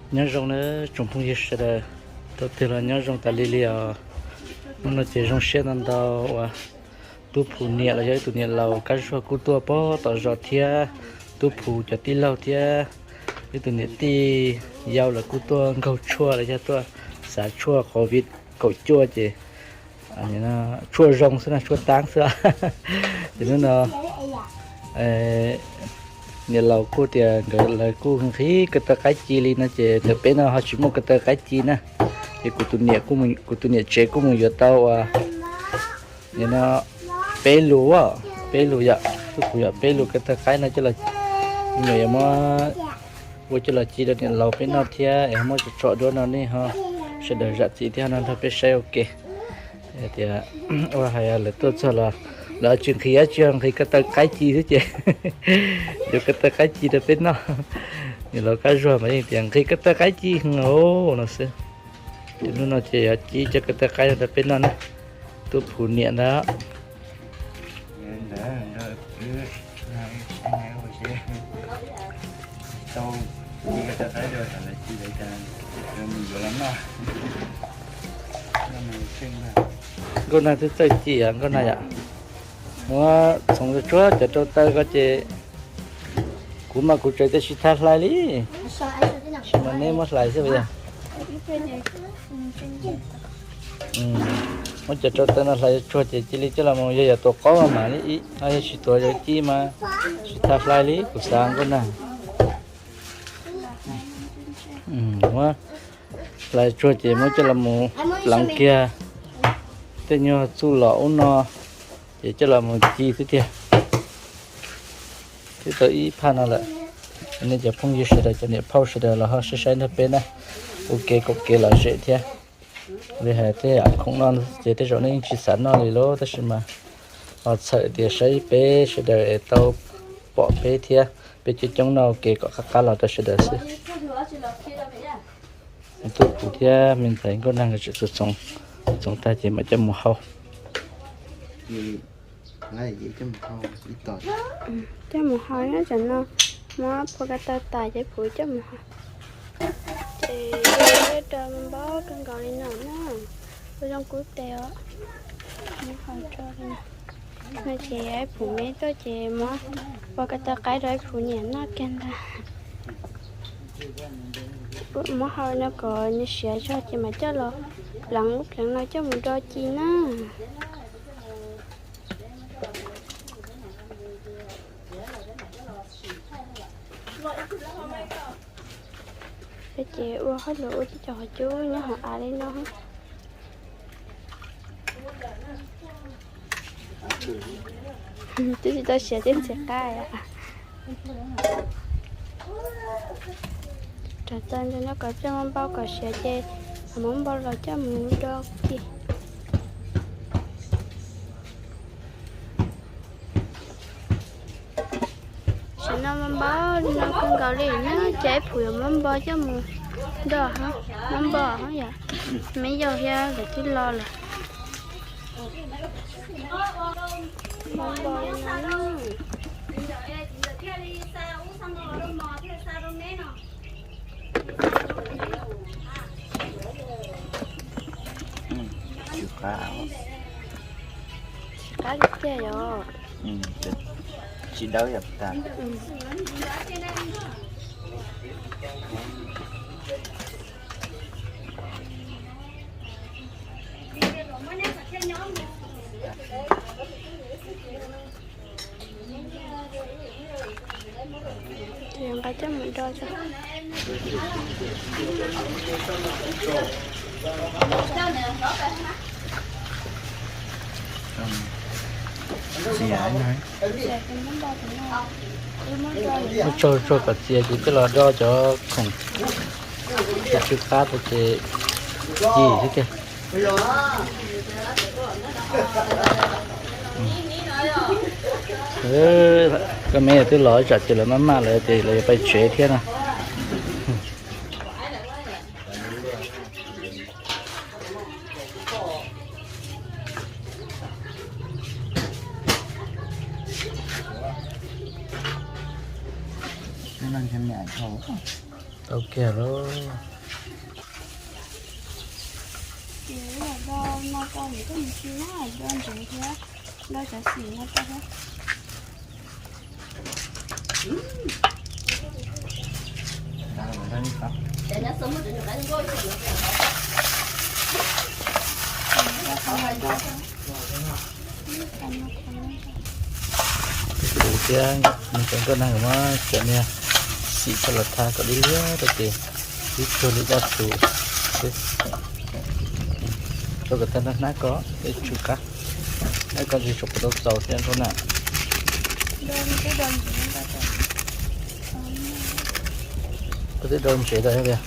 Nyob zoo nawb tsoom phooj ywg sawv daws, tau twg los nyob zoo tas li li os. Hnub no ces zoo siab ntau ntau uas Tub Phu niam los yog ib tug niam laus Kab Zuag kuj tuaj pog tom zos thiab, Tub Phu cov tij laug thiab ib tug niam tij yau lawv kuj tuaj nkaug tshuaj los yog tuaj xav tshuaj covid kaum cuaj ces tshuaj zoo xwb na, tshuaj taab xwb. Ces hnub no niam laus kuj tias nkawd lawv kuj nqhis ko taw qaib ci li no ces ntawm peb no ho tsis muaj ko taw qaib ci na. Ces kuv tus niam tsev kuj mus yuav tau uas no peb lus, peb lus yom, Tub Phu yom, peb lus ko taw qaib no coj los, me nyuam yuav muab ua coj los ci rau niam laus peb noj thiab es muab tso tso duab no nej ho sawv daws zam txim thiab no nrog peb saib ua ke. Tias ua hais lawv tuaj txog los lawv tsis nqhis dab tsi, nqhis ko taw qaib ci xwb ces yuav ko taw qaib ci rau peb noj. Niam laus Kab Zuag mas yeej tias nqhis ko taw qaib ci no xwb. Ces hnub no ces yuav ci cov ko taw qaib no rau peb noj na. Tub Phu niam ntag. Nkauj Nag twb txawj ci os Nkauj Nag yom. Muab txhoov tsuag cov rau taw ko ces kuv mas kuv tseem tsis tau hlais li. Tsis mas neb muab hlais xwb puas yog? Muab cov rau taw no hlais tsuag ces cia li coj los mus, yog yam tuav qaub mas mam li ib, yog tsis tuav yuav ci mas tsis tau hlais li kuv xav Nkauj Nag. Muab hlais tsuag ces muab coj los mus pleev kiag tej nyuag txuj lom ub no ces coj los mus ci xwb tiag. Twb tau ib phaj no lawm. Nej cov phooj ywg sawv daws, cov niam phauj sawv daws los ho saib saib nrog peb na, ua kev kom kev lom zem thiab. Li hais tej yam khoom no ces tej zaum nej yeej tsis xav noj li lauj, tab sis mas ho txhawm tias saib peb sawv daws es tau pom peb thiab peb coob coob noj ua ke kom qab qab los rau sawv daws xwb. Tub Phu thiab me ntxhais Nkauj Nag nkawd tseem txhoov, txhoov tag ces mam coj mus hau. Coj mus hau nyob tsam no, muab phua ko taw tas ces Phu coj mus hau. Ces rau npau kawg nkaus li no na, ua zoo kub tes os. Muab hau rau li no. No ces Phu me tuaj ces muab phua ko taw qaib rau Phu niam noj kiag ntag. Muab hau no kom nws siav zog ces mam coj los pleev ub pleev no coj mus do ci na. Ces ua hauj lwm ua cov qhov cub nyob hauv av li no. Twb tsis tau siav thiab ntxim qab. Rau taw ntawm no kom coj mus npau kom siav ces muab npau los coj mus do ci. Tam sim no npau npau li no kawg nkaus li na, ces Phu yuav muab npau coj mus do, muab npau hov yom, me yau thiab lawv twb los lawm. Npau npau li no. Tsis qab, tsis qab li tiag yom. Tsis dawb yom tas. Nqa coj mus do tso. Muab tso tsuag kom txias ces coj los do cov khoom tsw qab tau ces ci xwb tiag. Koj me twb los tsam ces lawv maj maj lawm ces lawv yuav pais tsev thiab no. Tau kiag lauj. Ces do no rau yus coj mus ci na, do ntsev thiab, do cov xim no rau thiab. Kuv thiab nws cov nkauj nag muab cov niag xim txhua los tha kom dib liab rau ces ib tug li daj tus xwb. Rau kom tag nrho hnab ko, ib tug qab, hnab ko tsis tshua tau txaus thiab nkauj nag. Koj twb do ntsev tau thiab tiag.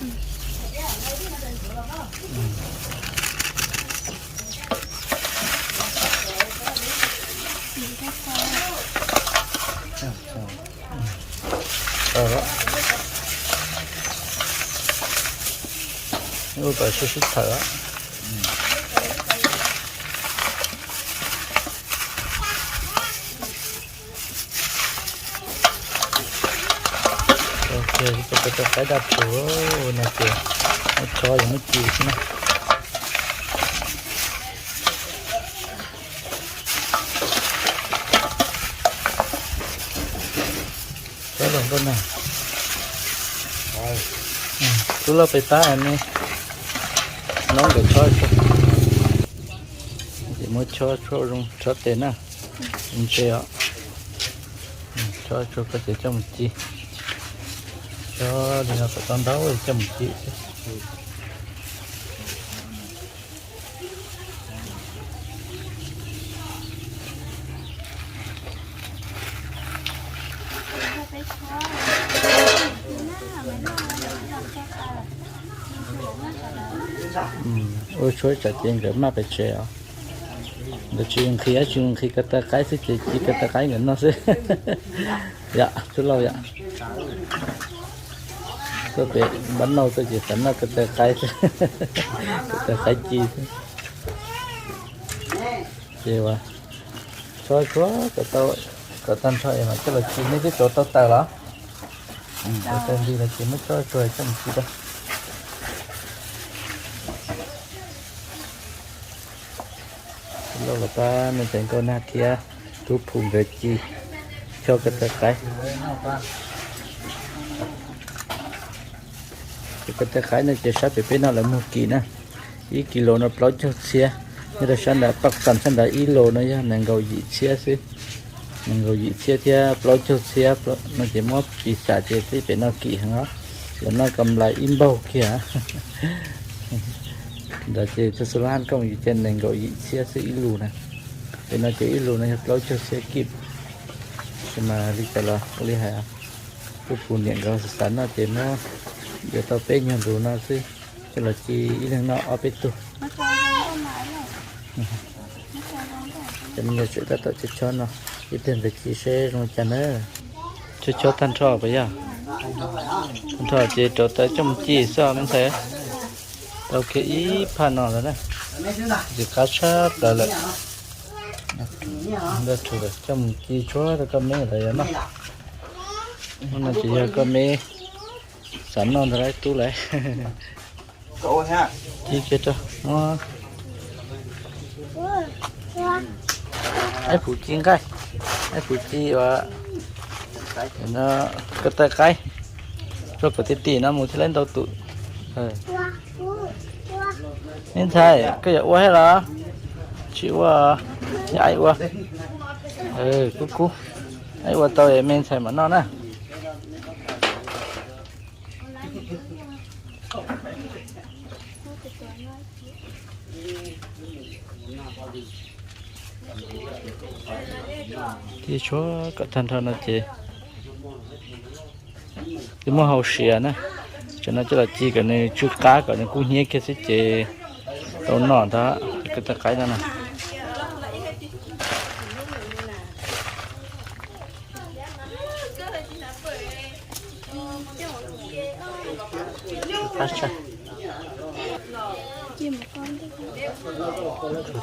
Ua kom sib sib thawm. Tau kiag cov qaib daj rhuv no ces muab chob yuav muab ci xwb na. Chob los nkauj nag. Tub lauj pem pab ne, noob nkawd chob tso. Ces muab chob tshuaj zoo chob tes na. Ntse os. Chob tshuaj koj ces coj mus ci. Chob li no kom tau ntau coj mus ci xwb. Ua tshuaj tsam ces nkawd maj pes tsawg os. Nkawd tsis nqhis, tsis nqhis ko taw qaib xwb ces ci ko taw qaib nkawd noj xwb. Yom, tub lauj yom. Tuaj pem npab nauj tuaj ces xav noj ko taw qaib xwb, ko taw qaib ci xwb. Ces ua, tso tshuaj kom tau, kom tag nrho es mam coj los ci. Nej twb rauv tau taws los? Rauv taws nti los ces muab tso tshuaj coj mus ci tau. Lauj los pab me ntxhais nkauj nag thiab tub Phum nkawd ci, chob ko taw qaib. Ko taw qaib no ces sab pem peb no lawv muag kim na, ib kis lus no plaub caug txhiab. Nyob rau sab nram Paj Xas sab nrad ib lus no yog nees nkaum yim txhiab xwb. Nees nkaum yim txhiab thiab plaub caug txhiab no ces muab piv xam ces peb pem no kim heev os. Lawv noj kam lais ib npaug kiag. Ntawd ces txog xu laj koj mus yus ces nees nkaum yim txhiab xwb ib lus na. Pem no ces ib lus no yog plaub caug txhiab kim. Tab sis mas li cas los ua li hais, tub Phum niam nkawd xav noj ces muab yuav tau peb nyuag lus no xwb, coj los ci ib leeg noj ob peb tug. Cov me nyuam tseem tab tom chob chob no, ib pliag nkawd ci seb zoo li cas na. Chob chob tag nrho puas yog? Tag nrho ces rauv taws coj mus ci xwb me ntxhais. Tau kiag ib phaj no lawm na, ces qab tshaj plaws lawm. Coj mus ci tshuaj rau koj me lawv yuav noj. Hnub no ces yog koj me xav noj ntag lauj tub lauj. Ci kiag rau. Aib Phum ci nqaij, Aib Phum ci ua ko taw qaib, rau kom ti ti no mus thiaj li ntau tus. Me ntxhais koj yuav ua thiab los? Tsis ua, aib ua. Kub kub, aib ua tau me ntxhais mam noj na. Ci tshuaj kom tag nrho no ces twb muab hau siav na, tsam no coj los ci kom nws tsw qab kom nws kub hnyiab kiag xwb ces tau noj ntag. Ko taw qaib no na.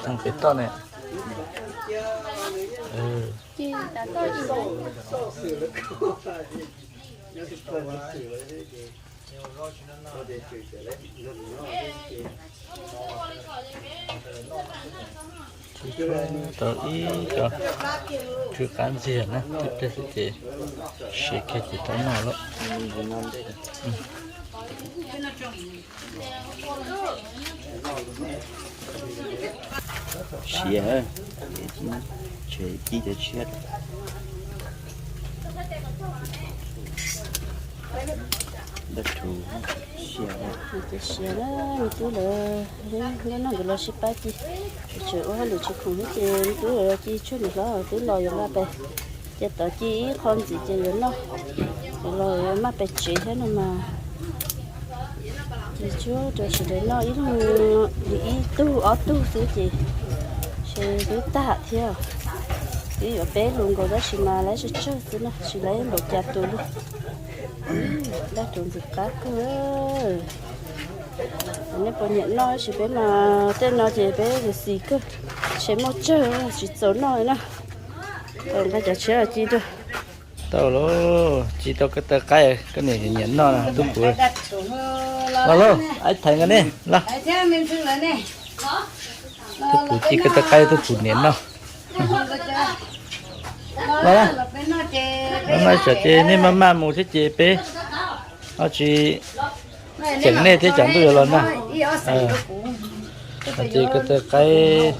Tag pem toj ne. Tau ib co tsw qab ntxiag na, twb pliag xwb ces siav kiag ces tau noj lawm. Siav, tseg ci cov tshiab. Dab rhuv, siav. Cov siav na, me tub lawv, nkauj noj nkawd los sib pab ci. Tseem ua hauj lwm tsis khoom xwb ces me tub lawv ci tshuaj mus hlob twb los yuav nqa pem. Ces tod ci ib qho ntxiv ces yuav noj, yuav los yuav maj pem tsev thiab no mas. Ces tsuas rau sawv daws noj ib leeg li ib tug ob tug xwb ces seb twb tag thiab. Twb yuav peb lus nkaus tab sis mas lawv tsawg tsawg xwb na, tsis lawv npaum cas tus li. Dab rhuv ntxim qab kawg. Nej puas nyiam noj? Tab sis peb mas tej no ces peb xis kawg, ntshe muaj tsawg tsis txaus noj li na. Tau nqa cov tshiab los ci rau. Tau lauj, ci tau ko taw qaib, koj niam nyiam noj na tub kuv. Los lauj, aib thaiv nkaus ne los. Tub kuv ci ko taw qaib tub kuv niam noj. Los, no tsam ces nej maj maj mus thiab ces peb ho tsis cheem nej thiab tsam ntuj yuav los nag. Ces ko taw qaib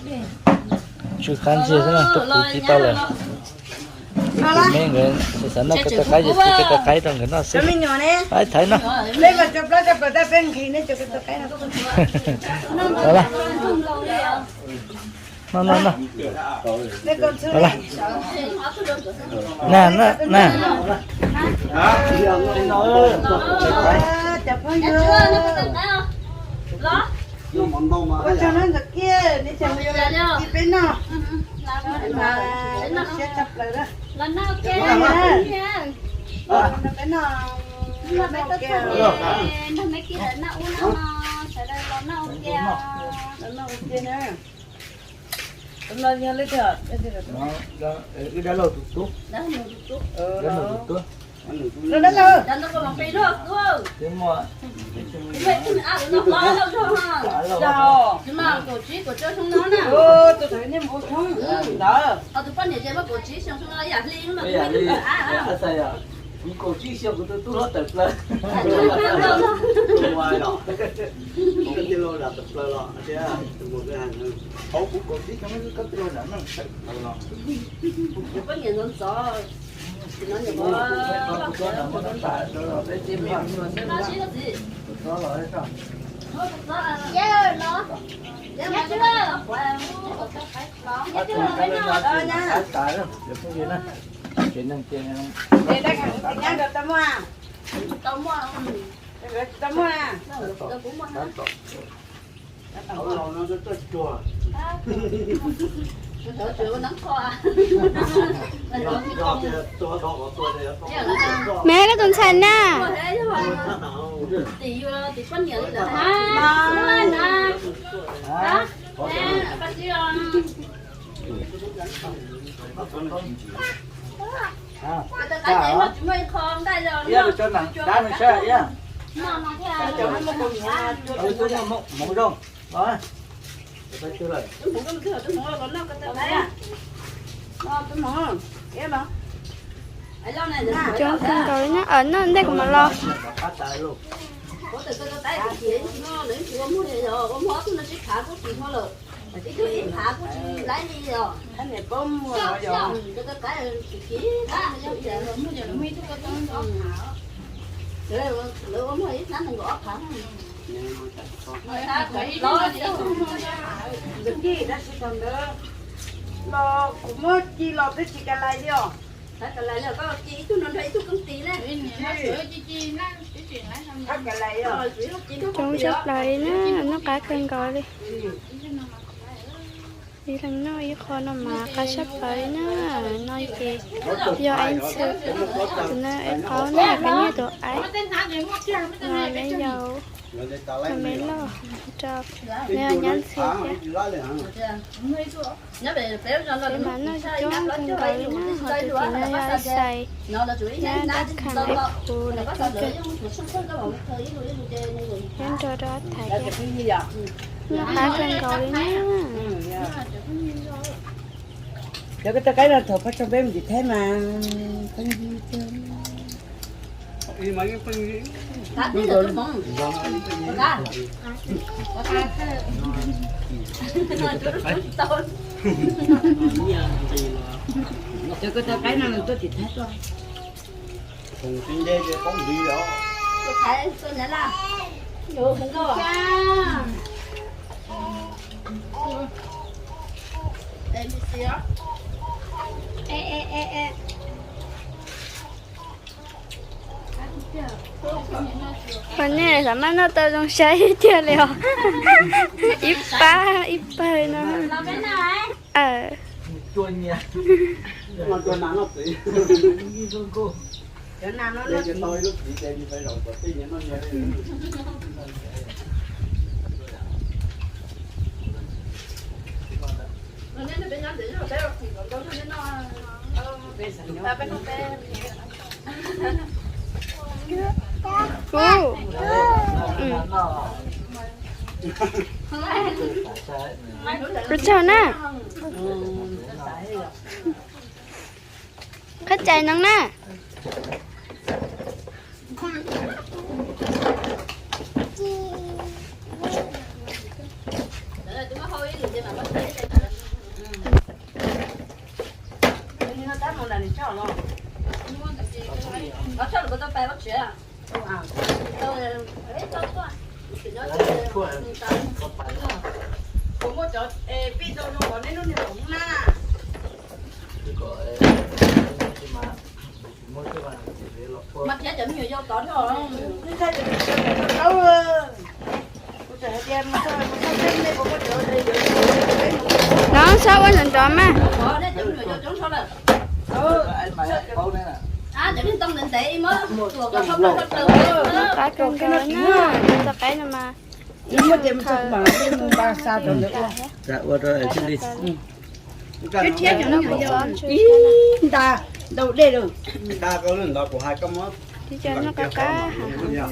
tsw qab ntxiag xwb na, tub kuv ci tau lawm. Tus me nkawd xav noj ko taw qaib ces ci ko taw qaib rau nkawd noj xwb. Aib thaiv noj. Noj noj noj. Nag nag. Ua tsaug ntawm kiag, nej tseem mus yuav ci peb noj. Siab tshaj plaws na. Peb noj, noj peb toj tshaj, nrog me kiag lawv noj ub noj no, sawv daws los noj ua ke, los noj ua ke na. Tus no yog leej twg? Wb dab laug tus tub. Dab laug tus tub. Dab laug. Twb muaj. Tus thawv nej mus ua tshoob ntawd. Tus poj niam ces muaj kaum tsib xyoo xwb no yam li. Kuv kaum tsib xyoo kuv tus tub hlob tawm plaws. Tij laug lam tawm plaws los tias, hauv kuv kaum tsib xyoo koj tij laug lam meej tawm plaws los. Poj niam ntxov ntxov, nim no nim no tsis tau muaj. Me koj tus ntxhais na. Hmoob zoo. Coob kawg nkaus li na, noj ntej kuv mam los. Ntawm kij tab sis thaum ntawd los kuv muab ci los twb tsis ka lais li os. Coob tshaj plaws li na, noj qab kawg nkaus li. Ib leeg noj ib qho no mas qab tshaj plaws li na. No ces yog aib ntxhw, tus no aib qaub na, peb nyiam tus aib no, neb yau. Tus me loj rau, nws nyab ntxhw thiab. Ces mas noj coob kawg nkaus li na, ho tus tim no yog xais nyab dab khas ib phuv lawm thiab kawg. Nyob nrog rau thaiv thiab, noj qab kawg nkaus li na. Cov koj tau qaib no thaum pab tso peb mus tim Thaib mas pheej yig thiab. Cov koj tau qaib no tuaj tim Thaib tuaj. Ua nej xav maj noj tau zoo saib tiag li os. Ib pab ib pawg no. Ua tsaug na. Qhab cais no na. No saib ua ntawd nrov mas. Qab kawg nkaus na, tau qaib no mas. Ib nta ntau dej lawm. Nta koj lub ntawd kuv hais koj muab. Tiv cov noj qab qab heev na.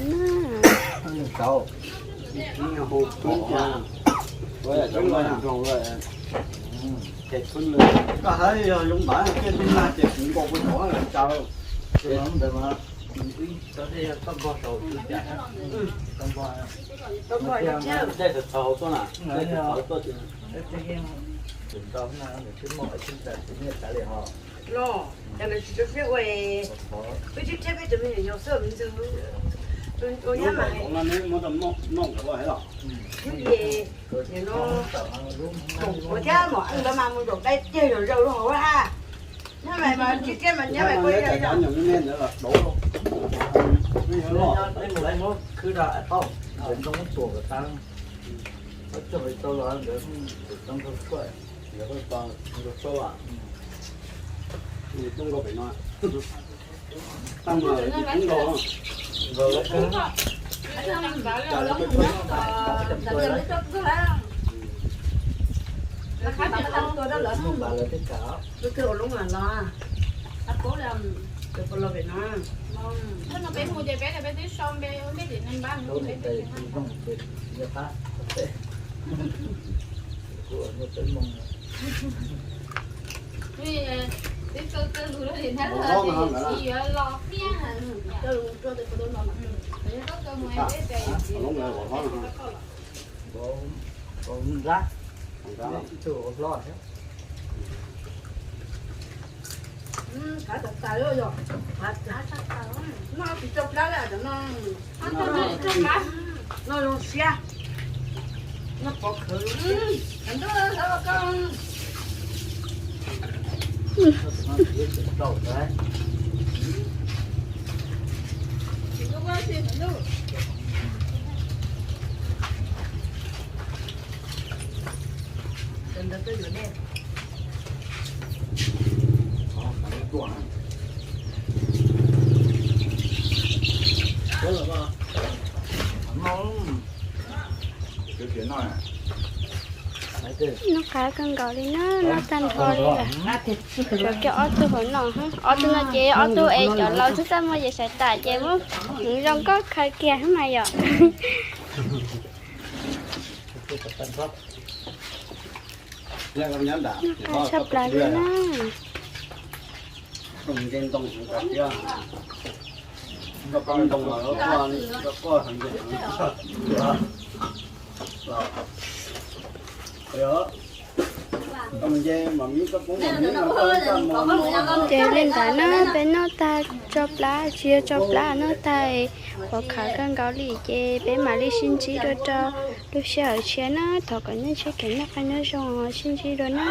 Koj hais yog zoo ntawd ces tub nag ces kuv nkaus kuv tov cas. Dej txhaws hauv tuaj na, dej txhaws hauv tuaj ces. Los, cas nws tsis tso siab ua, wb sib thiab peb tus me nyuam yaus xwb me ntxwg. Tus nyab mas, noj ua thiab mos eej ntawd mas mus ntaus dai tiag yog zaum lub hauv ha. Nyab mas mas sib thiab mas nyab mas kuj yog. Khwb rau tauj, ntoo tuam kom tag. Tau los ntawd tus tau nkaug tshuaj, ntawd tau nkaug tshuaj. Tus nkaug pem no. Tau mas tus nkaug. Lawv twb kam. Tus twg ua lub mas los. Tus puas los pem no. Peb mus ces peb peb twb sau npe ua ntej tim neeg npab. Twb txawj txawj hlub li ntawd tsis yuav los thiab. Nrab, ib tug ua hlob thiab. Kav tas tas yog, noj tsis tau plab li cov no. Noj zoo siab, noj pov khawv zoo siab. Ntawd twb yuav dej. Noj qab kawg nkaus li na, noj tag nrho li lawm. Tshuav kiag ob tug hauv no, ob tug no ces ob tug es cov laus txaj muag ces sawv tas ces muab hmoov zoo nkauj khaws kiag mas yom. Noj qab tshaj plaws li na. Ces li ntawd na, peb noj tag tso plab, tsis yog tso plab, noj tag pov khawv kawg nkaus li ces peb mam li sib ntsib dua rau lub sij hawm tshiab na. Thov kom nej tseem noj qab nyob zoo, sib ntsib dua na.